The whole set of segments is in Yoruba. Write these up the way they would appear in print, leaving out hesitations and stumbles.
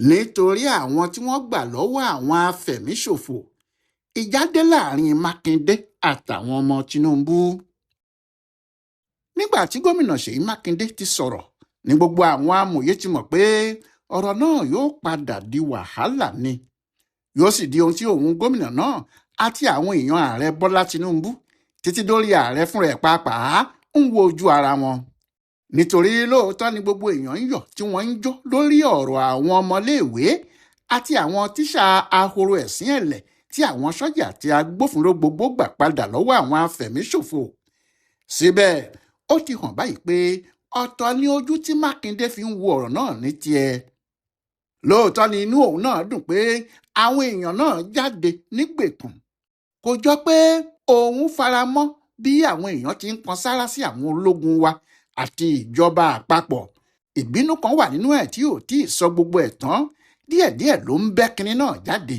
Nítorí àwọn tí wọ́n gbà lọ́wọ́ àwọn afẹ̀míṣòfò, ìjà dé láàrin Mákindé àtàwọn ọmọ Tinubu. Nígbà tí gómìnà Ṣèyí Mákindé ti sọ̀rọ̀ ní gbogbo àwọn amòye ti mọ̀ pé ọ̀rọ̀ náà yóò padà di wàhálà ni, yóò sì di ohun tí òun gómìnà náà àti àwọn èèyàn ààrẹ Bọ́lá Tinubu títí dórí ààrẹ fúnra ẹ̀ pàápàá ń wo ojú ara wọn. Nítorí lóòótọ́ ni gbogbo èèyàn ń yọ̀ tí wọ́n ń jó lórí ọ̀rọ̀ àwọn ọmọléèwé àti àwọn tíṣà ahoro ẹ̀sìn ẹ̀lẹ̀ tí àwọn sọ́jà àti agbófinró gbogbo gbà padà lọ́wọ́ àwọn afẹ̀míṣòfò. Síbẹ̀ ó ti hàn báyìí pé ọ̀tọ̀ ni ojú tí Mákindé fi ń wo ọ̀rọ̀ náà ní tiẹ̀. Lóòótọ́ ni inú òun náà dùn pé àwọn èèyàn náà jáde nígbèkùn. Kò jọ pé òun fara mọ́ bí àwọn èèyàn ti ń kan sára sí àwọn ológun wa àti ìjọba àpapọ̀. Ìbínú kan wà nínú ẹ̀ tí ò tí ì sọ gbogbo ẹ̀ tán, díẹ̀díẹ̀ ló ń bẹ́ kinní náà jáde.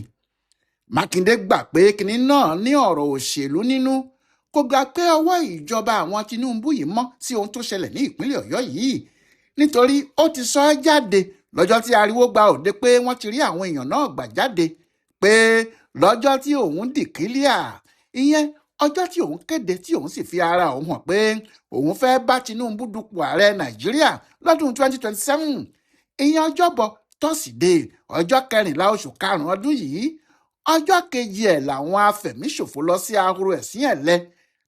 Mákindé gbà pé kinní náà ní ọ̀rọ̀ òṣèlú nínú. Kò gbà pé ọwọ́ ìjọba àwọn Tinubu yìí mọ́ sí ohun tó ṣẹlẹ̀ ní ìpínlẹ̀ Ọ̀yọ́ yìí, nítorí ó ti sọ ọ́ jáde lọ́jọ́ tí ariwo gba òde pé wọ́n ti rí àwọn èèyàn náà gbà jáde, pé lọ́jọ́ tí òun dìkílíà, ìyẹn ọjọ́ tí òun kéde tí òun sì fi ara òun hàn pé òun fẹ́ bá Tinubu dupò ààrẹ Nàìjíríà lọ́dún 2027, ìyẹn ọjọ́bọ̀ tọ́sídẹ̀ẹ́ ọjọ́ kẹrìnlá oṣù karùn-ún ọdún yìí, ọjọ́ kejì ẹ̀ làwọn afẹ̀míṣòfò lọ sí ahoro ẹ̀sìn ẹ̀lẹ́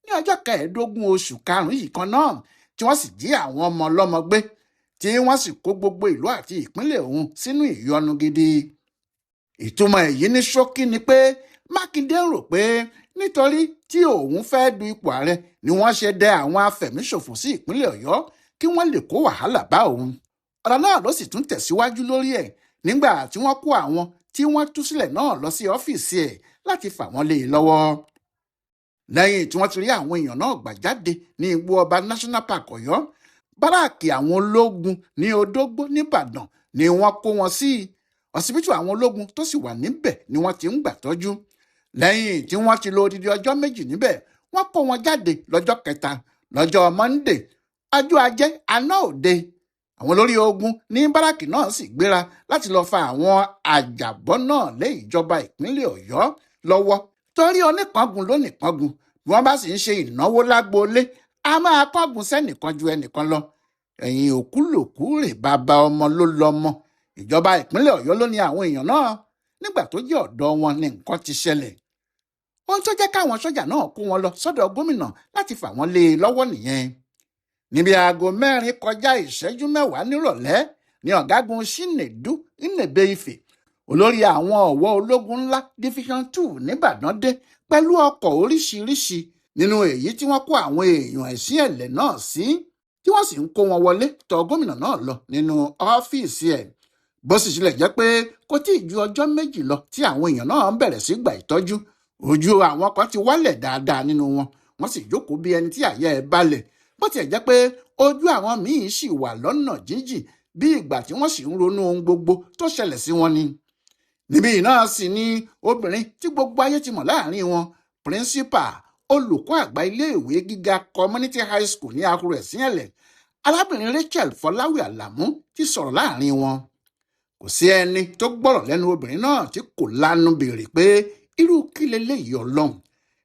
ní ọjọ́ kẹẹ̀ẹ́dógún oṣù karùn-ún yìí kan náà, tí wọ́n sì jí àwọn ọmọ ọlọ́mọ gbé, tí wọ́n sì kó gbogbo ìlú àti ìpínlẹ̀ ọ̀hún sínú ìyọnu gidi. Ìtumọ̀ èyí ní ṣókí ni pé Mákindé ń rò pé nítorí tí òun fẹ́ du ipò ààrẹ ni wọ́n ṣe dẹ àwọn afẹ̀míṣòfò sí ìpínlẹ̀ Ọ̀yọ́ kí wọ́n lè kó wàhálà bá òun. Ọ̀rọ̀ náà ló sì tún tẹ̀síwájú lórí ẹ̀ nígbà tí wọ́n kó àwọn tí wọ́n tú sílẹ̀ náà lọ sí ọ́fíìsì ẹ̀ láti fà wọ́n lé e lọ́wọ́. Lẹ́yìn tí wọ́n ti rí àwọn èèyàn náà gbà jáde ní igbó ọba National Park Ọ̀yọ́, báràkì àwọn ológun ní Odógbó nìbàdàn ni wọ́n kó wọn sí. Ọsibítù àwọn ológun tó sì wà níbẹ̀ ni wọ́n ti ń gbà tọ́jú. Lẹ́yìn tí wọ́n ti lo odidi ọjọ́ méjì níbẹ̀, wọ́n kó wọn jáde lọ́jọ́ kẹta, lọ́jọ́ Monday, ọjọ́ ajé aná òde. Àwọn olórí ogun ní báràkì náà sì gbéra láti lọ́ọ́ fa àwọn àjàbọ́ náà lé ìjọba ìpínlẹ̀ Ọ̀yọ́ lọ́wọ́. Torí oníkangun ló nìkangun, bí wọ́n bá sì ń ṣe ìnáwó lágboolé, a máa kángun sẹ́nìkan ju ẹnìkan lọ. Ẹ̀yìn òkú lòkú rè, bàbá ọmọ ló lọ́mọ. Ìjọba ìpínlẹ̀ Ọ̀yọ́ ló ní àwọn èèyàn náà nígbà tó jẹ́ ọ̀dọ̀ wọn ni nǹkan ti ṣẹlẹ̀. Ohun tó jẹ́ káwọn sọ́jà náà kó wọn lọ sọ́dọ̀ gómìnà láti fà wọ́n lé e lọ́wọ́ nìyẹn. Níbi aago 3:50 nírọ̀lẹ́ ni ọ̀gágun Chinedu Nnebeife, olórí àwọn ọ̀wọ́ ológun ńlá Division 2 nìbàdàn dé pẹ̀lú ọkọ̀ oríṣiríṣi, nínú èyí tí wọ́n kó àwọn èèyàn ẹ̀sìn ẹ̀lẹ̀ náà sí, tí wọ́n sì ń kó wọn wọlé tọ̀ gómìnà náà lọ nínú ọ́fíìsì ẹ̀. Bó sì tilẹ̀ jẹ́ pé kò tí ì ju ọjọ́ méjì lọ tí àwọn èèyàn náà ń bẹ̀rẹ̀ sí gbà ìtọ́jú, ojú àwọn kan ti wálẹ̀ dáadáa nínú wọn, wọ́n sì jókòó bí ẹni tí àyà ẹ̀ balẹ̀. Bó tiẹ̀ jẹ́ pé ojú àwọn míín sì wà lọ́nà jíjìn bí ìgbà tí wọ́n sì ń ronú ohun gbogbo tó ṣẹlẹ̀ sí wọn ni. Níbí náà sì ni obìnrin tí gbogbo ayé ti mọ̀ láàrin wọn, píríncípà olùkọ́ àgbà iléèwé gíga Community High School ní Ahoro ẹ̀sìn ẹ̀lẹ̀, arábìnrin Rachel Fọláwí Àlàmú ti sọ̀rọ̀ láàrin wọn. Kò sí ẹni tó gbọ́rọ̀ lẹ́nu obìnrin náà tí kò lanu béèrè pé irú kí leléyìí Ọlọ́run,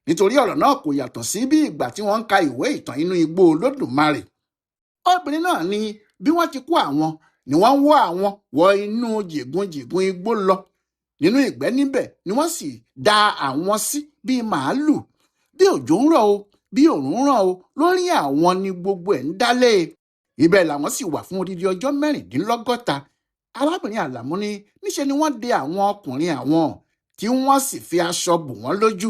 nítorí ọ̀rọ̀ náà kò yàtọ̀ sí bí ìgbà tí wọ́n ń ka ìwé ìtàn inú igbó Olódùmarè. Obìnrin náà ní bí wọ́n ti kó àwọn ni wọ́n ń wọ́ àwọn wọ inú jìgúnjìgún igbó lọ nínú ìgbẹ́, níbẹ̀ ni wọ́n sì da àwọn sí bíi màálù. Bí òjò ń rọ̀ o, bí òòrùn ń ràn o, lórí àwọn ni gbogbo ẹ̀ ń dálé. Ibẹ̀ làwọn sì wà fún odidi ọjọ́ 66. Arábìnrin Àlàmú ní níṣe ni wọ́n de àwọn ọkùnrin àwọn tí wọ́n sì fi aṣọ bò wọ́n lójú.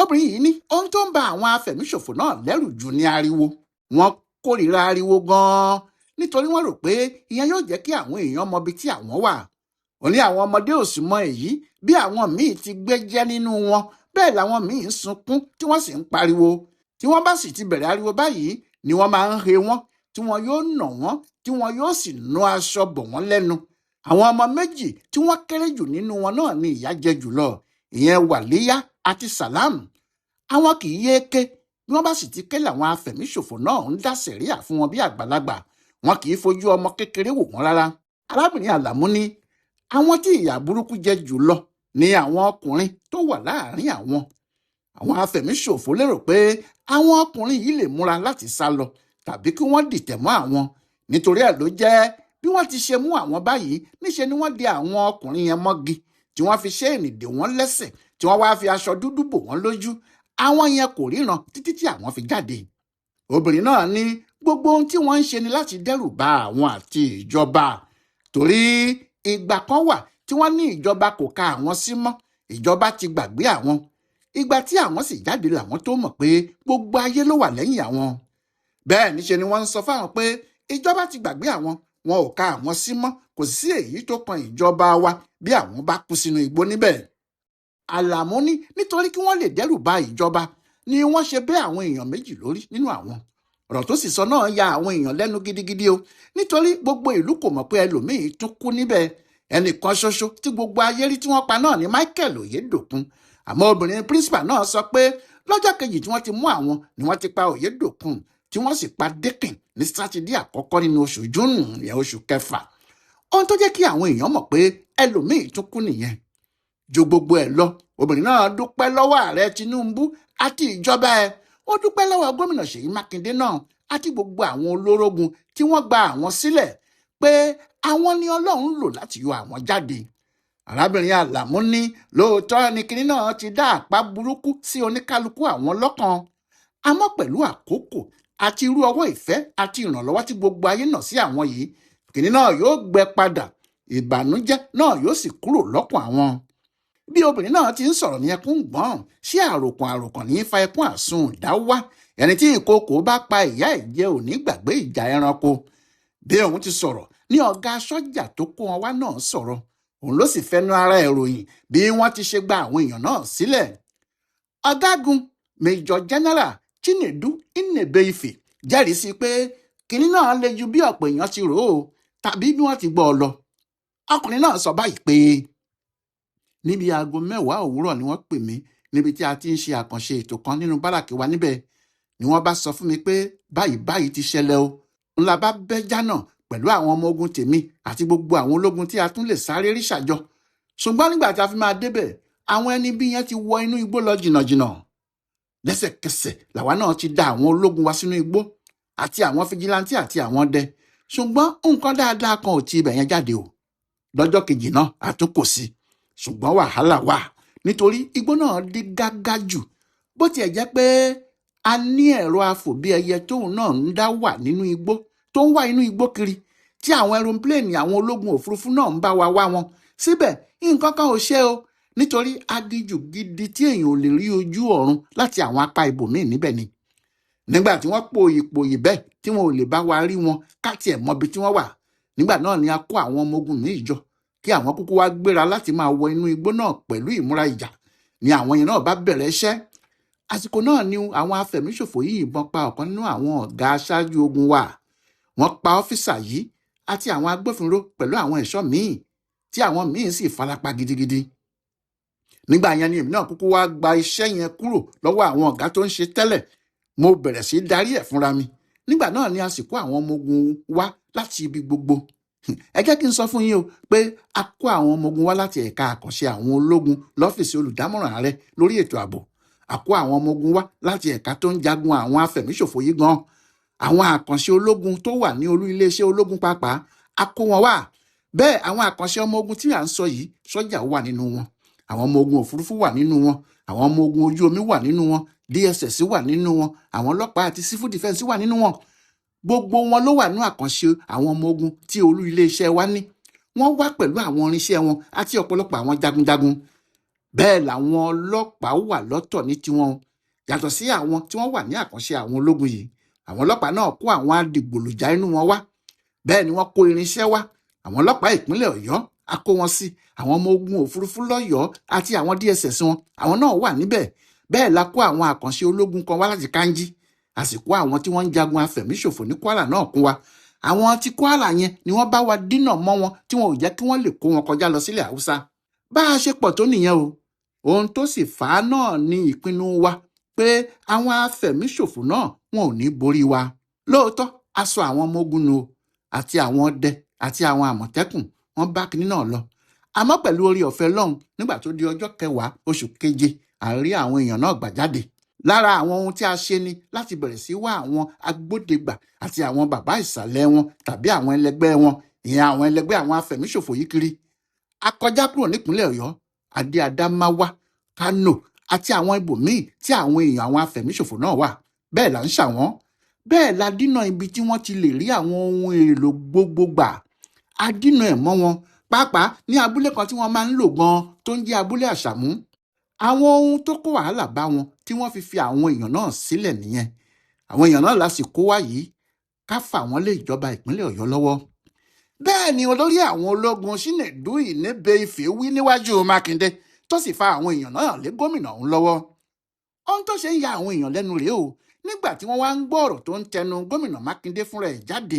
Obìnrin yìí ní ohun tó ń ba àwọn afẹ̀míṣòfò náà lẹ́rù jù ní ariwo. Wọ́n kórìíra ariwo gan-an, nítorí wọ́n rò pé ìyẹn yóò jẹ́ kí àwọn èèyàn mọ ibi tí àwọn wà. Ó ní àwọn ọmọdé ò sì mọ èyí, bí àwọn míì ti gbé jẹ́ nínú wọn, bẹ́ẹ̀ làwọn míì ń sunkún tí wọ́n sì ń pariwo. Tí wọ́n bá sì ti bẹ̀rẹ̀ ariwo báyìí ni wọ́n máa ń he wọ́n, tí wọ́n yóò nà wọ́n, tí wọ́n yóò sì nu aṣọ bò wọ́n lẹ́nu. Àwọn ọmọ méjì tí wọ́n kéré jù nínú wọn náà ni ìyà jẹ jùlọ, ìyẹn Wàlíyá àti Salam. Àwọn kì í yéé ké, bí wọ́n bá sì ti ké làwọn afẹ̀míṣòfò náà ń dá sẹ̀ríà fún wọn bí àgbàlagbà. Wọn kì í fojú ọmọ kékeré wò wọ́n rárá. Arábìnrin Àlàmú ní Àwọn tí ìyà burúkú jẹ jù lọ ni àwọn ọkùnrin tó wà láàrin àwọn. Àwọn afẹ̀míṣòfò lérò pé àwọn ọkùnrin yìí lè múra láti sá lọ tàbí kí wọ́n dìtẹ̀ mọ́ àwọn. Nítorí ẹ̀ ló jẹ́ bí wọ́n ti ṣe mú àwọn báyìí, níṣe ni wọ́n di àwọn ọkùnrin yẹn mọ́gi, tí wọ́n fi ṣéènì dè wọ́n lẹ́sẹ̀, tí wọ́n wá fi aṣọ dúdú bò wọ́n lójú. Àwọn yẹn kò ríran títí tí àwọn fi jáde. Obìnrin náà ní gbogbo ohun tí wọ́n ń ṣe ni láti dẹ́rù ba àwọn àti ìjọba, torí ìgbà kan wà tí wọ́n ní ìjọba kò ka àwọn sí mọ́, ìjọba ti gbàgbé àwọn. Ìgbà tí àwọn sì jáde làwọn tó mọ̀ pé gbogbo ayé ló wà lẹ́yìn àwọn. Bẹ́ẹ̀ níṣe ni wọ́n ń sọ fáwọn pé ìjọba ti gbàgbé àwọn, wọn ò ka àwọn sí mọ́, kò sí èyí tó kan ìjọba wa bí àwọn bá kú sínú igbó níbẹ̀. Àlàmú ní nítorí kí wọ́n lè dẹ́rù ba ìjọba ni wọ́n ṣe bẹ́ àwọn èèyàn méjì lórí nínú àwọn. Ọ̀rọ̀ tó sì sọ náà ya àwọn èèyàn lẹ́nu gidigidi o, nítorí gbogbo ìlú kò mọ̀ pé ẹlòmíín tún kú níbẹ̀. Ẹnìkan ṣoṣo tí gbogbo ayé rí tí wọ́n pa náà ni Michael Oyedokun. Àmọ́ obìnrin principal náà sọ pé lọ́jọ́ kejì tí wọ́n ti mú àwọn ni wọ́n ti pa Oyedokun, tí wọ́n sì pa Dekin ní sátidé àkọ́kọ́ nínú oṣù Júnù, ìyẹn oṣù kẹfà. Ohun tó jẹ́ kí àwọn èèyàn mọ̀ pé ẹlòmíín tún kú nìyẹn. Ju gbogbo ẹ̀ lọ, obìnrin náà dúpẹ́ lọ́wọ́ ààrẹ Tinubu àti ìjọba ẹ̀. Ó dúpẹ́ lọ́wọ́ gómìnà Ṣèyí Mákindé náà àti gbogbo àwọn olórógun tí wọ́n gba àwọn sílẹ̀, pé àwọn ni Ọlọ́run lò láti yọ àwọn jáde. Arábìnrin Àlàmú ní lóòótọ́ ni kinní náà ti dá àpá burúkú sí oníkálukú àwọn lọ́kàn, àmọ́ pẹ̀lú àkókò àti irú ọwọ́ ìfẹ́ àti ìrànlọ́wọ́ tí gbogbo ayé nà sí àwọn yìí, kinní náà yóò gbẹ padà, ìbànújẹ́ náà yóò sì kúrò lọ́kàn àwọn. Bí obìnrin náà ti ń sọ̀rọ̀ ní ẹkún gbọ́n, ṣé àròkàn àròkàn ní í fa ẹkún àsun ìdáwá? Ẹni tí ìkookò bá pa ìyá ẹ̀ jẹ ò ní gbàgbé ìjà ẹranko. Bí òun ti sọ̀rọ̀ ní ọ̀gá sọ́jà tó kó wọn wá náà sọ̀rọ̀, òun ló sì fẹnu ara ẹ̀ ròyìn bí wọ́n ti ṣe gba àwọn èèyàn náà sílẹ̀. Ọ̀gágun Major General Chinedu Nnebeife jẹ́rìí sí pé kinní náà le ju bí ọ̀pọ̀ èèyàn ti rò ó tàbí bí wọ́n ti gbọ́ ọ lọ. Ọkùnrin náà sọ báyìí pé níbi aago 10 òwúrọ̀ ni wọ́n pè mí níbi tí a ti ń ṣe àkànṣe ètò kan nínú báràkì wa níbẹ̀ ni wọ́n bá sọ fún mi pé báyìí báyìí ti ṣẹlẹ̀ o. Ńlá bá bẹ́ jánà pẹ̀lú àwọn ọmọ ogun tèmi àti gbogbo àwọn ológun tí a tún lè sáré rí ṣàjọ. Ṣùgbọ́n nígbà tí a fi máa débẹ̀, àwọn ẹni bí yẹn ti wọ inú igbó lọ jìnnàjìnnà. Lẹ́sẹ̀kẹsẹ̀ làwa náà ti da àwọn ológun wa sínú igbó àti àwọn fijilantí àti àwọn ọdẹ. Ṣùgbọ́n nǹkan dáadáa kan ò ti ibẹ̀ yẹn jáde o. Lọ́jọ́ kejì náà a tún kò sí. Ṣùgbọ́n wàhálà wà nítorí igbó náà dí gágá jù. Bó tiẹ̀ jẹ́ pé a ní ẹ̀rọ afòbí ẹyẹ tóun náà ń dá wà nínú igbó tó ń wá inú igbó kiri, tí àwọn ẹrọpléènì àwọn ológun òfurufú náà ń bá wa wá wọn. Síbẹ̀ nǹkan kan ò ṣe o, nítorí aginjù gidi tí èèyàn ò lè rí ojú ọ̀run láti àwọn apá ibòmíì níbẹ̀ ni. Nígbà tí wọ́n pòyì pòyì bẹ́ẹ̀ tí wọn ò lè bá wa rí wọn ká tiẹ̀ mọbi tí wọ́n wà. Nígbà náà ni a kó àwọn ọmọ ogun míì jọ kí àwọn kúkú wá gbéra láti máa wọ inú igbó náà pẹ̀lú ìmúra ìjà. Ni àwọn yẹn náà bá bẹ̀rẹ̀ iṣẹ́. Àsìkò náà ni àwọn afẹ̀míṣòfò yìí yìnbọn pa ọ̀kan nínú àwọn ọ̀gá aṣáájú ogun wa. Wọ́n pa ọ́físà yìí àti àwọn agbófinró pẹ̀lú àwọn ẹ̀ṣọ́ míì tí àwọn míì sì farapa gidigidi. Nígbà yẹn ni èmi náà kúkú wá gba iṣẹ́ yẹn kúrò lọ́wọ́ àwọn ọ̀gá tó ń ṣe tẹ́lẹ̀. Mo bẹ̀rẹ̀ sí í darí ẹ̀ fúnra mi. Nígbà náà ni a sì kó àwọn ọmọ ogun wá láti ibi gbogbo. Ẹ jẹ́ kí n sọ fún yín o pé a kó àwọn ọmọ ogun wá láti ẹ̀ka àkànṣe àwọn ológun lọ́fíìsì olùdámọ̀ràn ààrẹ lórí ètò ààbò. A kó àwọn ọmọ ogun wá láti ẹ̀ka tó ń jagun àwọn afẹ̀míṣòfò yìí gan. Àwọn àkànṣe ológun tó wà ní olú iléeṣẹ́ ológun pàápàá, a kó wọn wá. Bẹ́ẹ̀ àwọn àkànṣe ọmọ ogun tí à ń sọ yìí, sọ́jà wà nínú wọn, àwọn ọmọ ogun òfurufú wà nínú wọn, àwọn ọmọ ogun ojú omi wà nínú wọn, DSS wà nínú wọn, àwọn ọlọ́pàá àti civil defence wà nínú wọn. Gbogbo wọn ló wà ní àkànṣe àwọn ọmọ ogun tí olú iléeṣẹ́ wa ní. Wọ́n wá pẹ̀lú àwọn irinṣẹ́ wọn àti ọ̀pọ̀lọpọ̀ àwọn jagunjagun. Bẹ́ẹ̀ làwọn ọlọ́pàá wà lọ́tọ̀ ní tiwọn. Yàtọ̀ sí àwọn tí wọ́n wà ní àkànṣe àwọn ológun yìí, àwọn ọlọ́pàá náà kó àwọn adigbòlùjà inú wọn wá. Bẹ́ẹ̀ ni wọ́n kó irinṣẹ́ wá. Àwọn ọlọ́pàá ìpínlẹ̀ Ọ̀yọ́ a kó wọn sí, àwọn ọmọ ogun òfurufú lọ́yọ̀ọ́ àti àwọn DSS wọn, àwọn náà wà níbẹ̀. Bẹ́ẹ̀ la kó àwọn àkànṣe ológun kan wá láti Kánjí. A sì kó àwọn tí wọ́n ń jagun afẹ̀míṣòfò ní Kwara náà kún wa. Àwọn tí Kwara yẹn ni wọ́n bá wa dínà mọ́ wọn tí wọn ò jẹ́ kí wọ́n lè kó wọn kọjá lọ sílẹ̀ Haúsá. Bá a ṣe pọ̀ tó nìyẹn o. Ohun tó sì fà á náà ni ìpinnu wa pé àwọn afẹ̀míṣòfò náà wọn ò ní borí wa. Lóòótọ́ a sọ àwọn ọmọ ogun nù o, àti àwọn ọdẹ àti àwọn àmọ̀tẹ́kùn, wọ́n bá kinní náà lọ. Àmọ́ pẹ̀lú orí ọ̀fẹ́ lọ́hùn, nígbà tó di ọjọ́ 10 oṣù keje, a rí àwọn èèyàn náà gbà jáde. Lára àwọn ohun tí a ṣe ni láti bẹ̀rẹ̀ sí wá àwọn agbódegbà àti àwọn bàbá ìsàlẹ̀ wọn tàbí àwọn ẹlẹgbẹ́ wọn, ìyẹn àwọn ẹlẹgbẹ́ àwọn afẹ̀míṣòfò yìí kiri. A kọjá kúrò nípínlẹ̀ Ọ̀yọ́, adé Adámáwá, Kánò àti àwọn ibòmíì tí àwọn èèyàn àwọn afẹ̀míṣòfò náà wà. Bẹ́ẹ̀ là ń ṣà wọ́n. Bẹ́ẹ̀ la dínà ibi tí wọ́n ti lè rí àwọn ohun èlò gbogbo gbà. A dínà ẹ̀ mọ́ wọn, pàápàá ní abúlé kan tí wọ́n máa ń lò gan-an tó ń jẹ́ abúlé Àṣàmú. Àwọn ohun tó kó wàhálà bá wọn tí wọ́n fi fi àwọn èèyàn náà sílẹ̀ nìyẹn. Àwọn èèyàn náà la sì kó wá yìí ká fà wọ́n lé ìjọba ìpínlẹ̀ Ọ̀yọ́ lọ́wọ́. Bẹ́ẹ̀ ni olórí àwọn ológun Chinedu Inebe-Ife wí níwájú Mákindé, tó sì fa àwọn èèyàn náà lé gómìnà ọ̀hún lọ́wọ́. Ohun tó ṣe ń ya àwọn èèyàn lẹ́nu rèé o, nígbà tí wọ́n wá ń gbọ́ ọ̀rọ̀ tó ń tẹnu gómìnà Mákindé fúnra ẹ̀ jáde,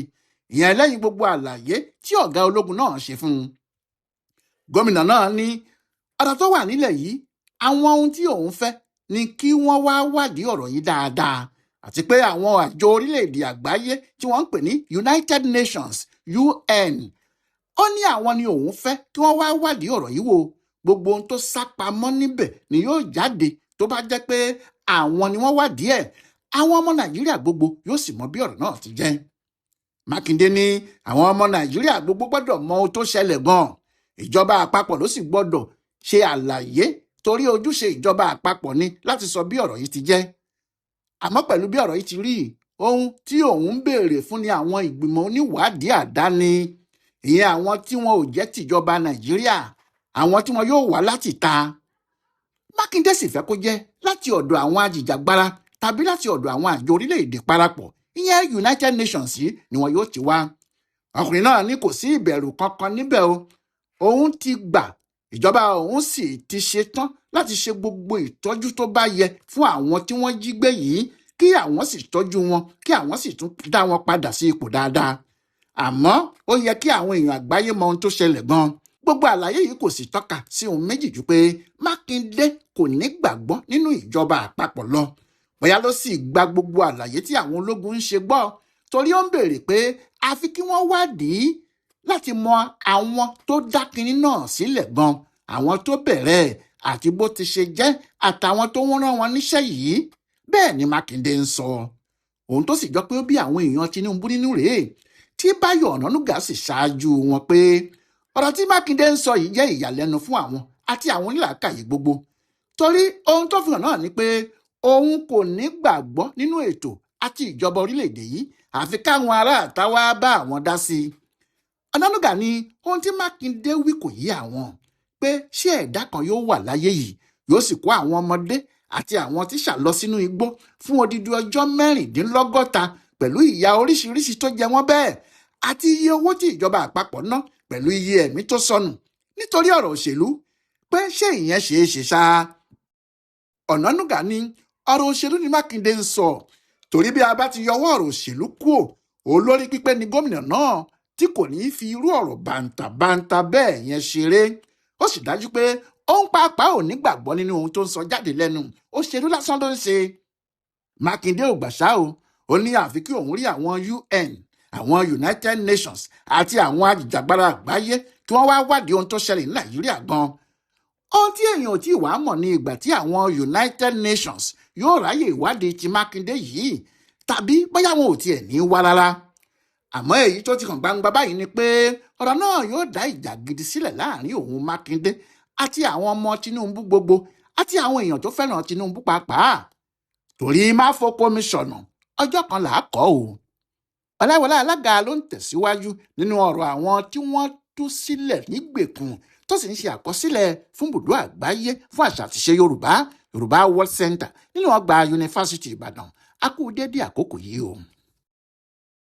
ìyẹn lẹ́yìn gbogbo àlàyé tí ọ̀gá ológun náà ṣe fún un. Gómìnà náà ní ọ̀rọ̀ tó wà nílẹ̀ yìí, àwọn ohun tí òun fẹ́ ni kí wọ́n wá wádìí ọ̀rọ̀ yìí dáadáa, àti pé àwọn àjọ orílẹ̀-èdè àgbáyé tí wọ́n ń pè ní United Nations, UN, ó ní àwọn ni òun fẹ́ kí wọ́n wá wádìí ọ̀rọ̀ yìí wò. Gbogbo ohun tó sá pamọ́ níbẹ̀ ni yóò jáde tó bá jẹ́ pé àwọn ni wọ́n wádìí ẹ̀. Àwọn ọmọ Nàìjíríà gbogbo yóò sì mọ bí ọ̀rọ̀ náà ti jẹ́. Mákindé ní àwọn ọmọ Nàìjíríà gbogbo gbọ́dọ̀ mọ ohun tó ṣẹlẹ̀ gan-an. Ìjọba àpapọ̀ ló sì gbọ́dọ̀ ṣe àlàyé, torí ojúṣe ìjọba àpapọ̀ ni láti sọ bí ọ̀rọ̀ yìí ti jẹ́. Àmọ́ pẹ̀lú bí ọ̀rọ̀ yìí ti rí, ohun tí òun ń béèrè fún ni àwọn ìgbìmọ̀ oníwádìí àdáni, ìyẹn àwọn tí wọn ò jẹ́ tìjọba Nàìjíríà, àwọn tí wọn yóò wá láti ta. Mákindé sì fẹ́ kó jẹ́ láti ọ̀dọ̀ àwọn ajìjàgbara tàbí láti ọ̀dọ̀ àwọn àjọ orílẹ̀-èdè parapọ̀, ìyẹn United Nations yìí ni wọn yóò ti wá. Ọkùnrin náà ní kò sí ìbẹ̀rù kankan níbẹ̀ o. Òun ti gbà, ìjọba òun sì ti ṣetán láti ṣe gbogbo ìtọ́jú tó bá yẹ fún àwọn tí wọ́n jí gbé yìí, kí àwọn sì tọ́jú wọn, kí àwọn sì tún dá wọn padà sí ipò dáadáa. Àmọ́ ó yẹ kí àwọn èèyàn àgbáyé mọ ohun tó ṣẹlẹ̀ gan. Gbogbo àlàyé yìí kò sì tọ́ka sí ohun méjì ju pé Mákindé kò ní gbàgbọ́ nínú ìjọba àpapọ̀ lọ. Bóyá ló sì gba gbogbo àlàyé tí àwọn ológun ń ṣe gbọ́, torí ó ń béèrè pé àfi kí wọ́n wádìí láti mọ àwọn tó dá kinní náà sílẹ̀ gan, àwọn tó bẹ̀rẹ̀ àti bó ti ṣe jẹ́, àtàwọn tó ń rán wọn níṣẹ́ yìí. Bẹ́ẹ̀ ni Mákindé ń sọ. Ohun tó sì jọ pé ó bí àwọn èèyàn Tinubu nínú rèé, tí Báyọ̀ Ọ̀nànúgà sì ṣáájú wọn pé ọ̀rọ̀ tí Mákindé ń sọ yìí jẹ́ ìyàlẹ́nu fún àwọn àti àwọn onílàákàyè gbogbo, torí ohun tó fi hàn náà ni pé òun kò ní gbàgbọ́ nínú ètò àti ìjọba orílẹ̀-èdè yìí, àfi káwọn aráàta wá bá àwọn dá sí i. Ọ̀nànúgà ní ohun tí Mákindé wí kò yé àwọn, pé ṣé ẹ̀dá kan yóò wà láyé yìí yóò sì kó àwọn ọmọdé àti àwọn tíṣà lọ sínú igbó fún odidi ọjọ́ 66 pẹ̀lú ìyà oríṣiríṣi tó jẹ wọ́n bẹ́ẹ̀, àti iye owó tí ìjọba àpapọ̀ ná pẹ̀lú iye ẹ̀mí tó sọnù nítorí ọ̀rọ̀ òṣèlú, pé ṣé ìyẹn ṣeé ṣe ṣá. Ọ̀nànúgà ní ọ̀rọ̀ òṣèlú ni Mákindé ń sọ, torí bí a bá ti yọwọ́ ọ̀rọ̀ òṣèlú kúò, olórí pípé ni gómìnà náà tí kò ní í fi irú ọ̀rọ̀ bàǹtàbàǹtà bẹ́ẹ̀ yẹn ṣeré. Ó sì dájú pé òun pàápàá ò ní gbàgbọ́ nínú ohun tó ń sọ jáde lẹ́nu, òṣèlú lásán ló ń ṣe. Mákindé ò gbà ṣá o, ó ní àfi kí òun rí àwọn UN, àwọn United Nations àti àwọn ajìjàgbara àgbáyé kí wọ́n wá wádìí ohun tó ṣẹlẹ̀ ní Nàìjíríà gan. Ohun tí èèyàn ò tí ì wá mọ̀ ní ìgbà tí àwọn United Nations yóò ráyè ìwádìí ti Mákindé yìí, tàbí bóyá wọn ò tiẹ̀ ní wá rárá. Àmọ́ èyí tó ti hàn gbangba báyìí ni pé ọ̀rọ̀ náà yóò dá ìjà gidi sílẹ̀ láàrin òun Mákindé àti àwọn ọmọ Tinubu gbogbo àti àwọn èèyàn tó fẹ́ràn Tinubu pàápàá. Torí má foko mi sọ̀nà, ọjọ́ kan là á kọ́ o. Ọláwọlá Alága ló ń tẹ̀síwájú nínú ọ̀rọ̀ àwọn tí wọ́n tú sílẹ̀ nígbèkùn, tó sì ń ṣe àkọsílẹ̀ fún bùdó àgbáyé fún àṣà àtiṣe Yorùbá, Yorùbá World Center nínú ọgbà Yunifásítì Ìbàdàn. A kú déédéé àkókò yìí o.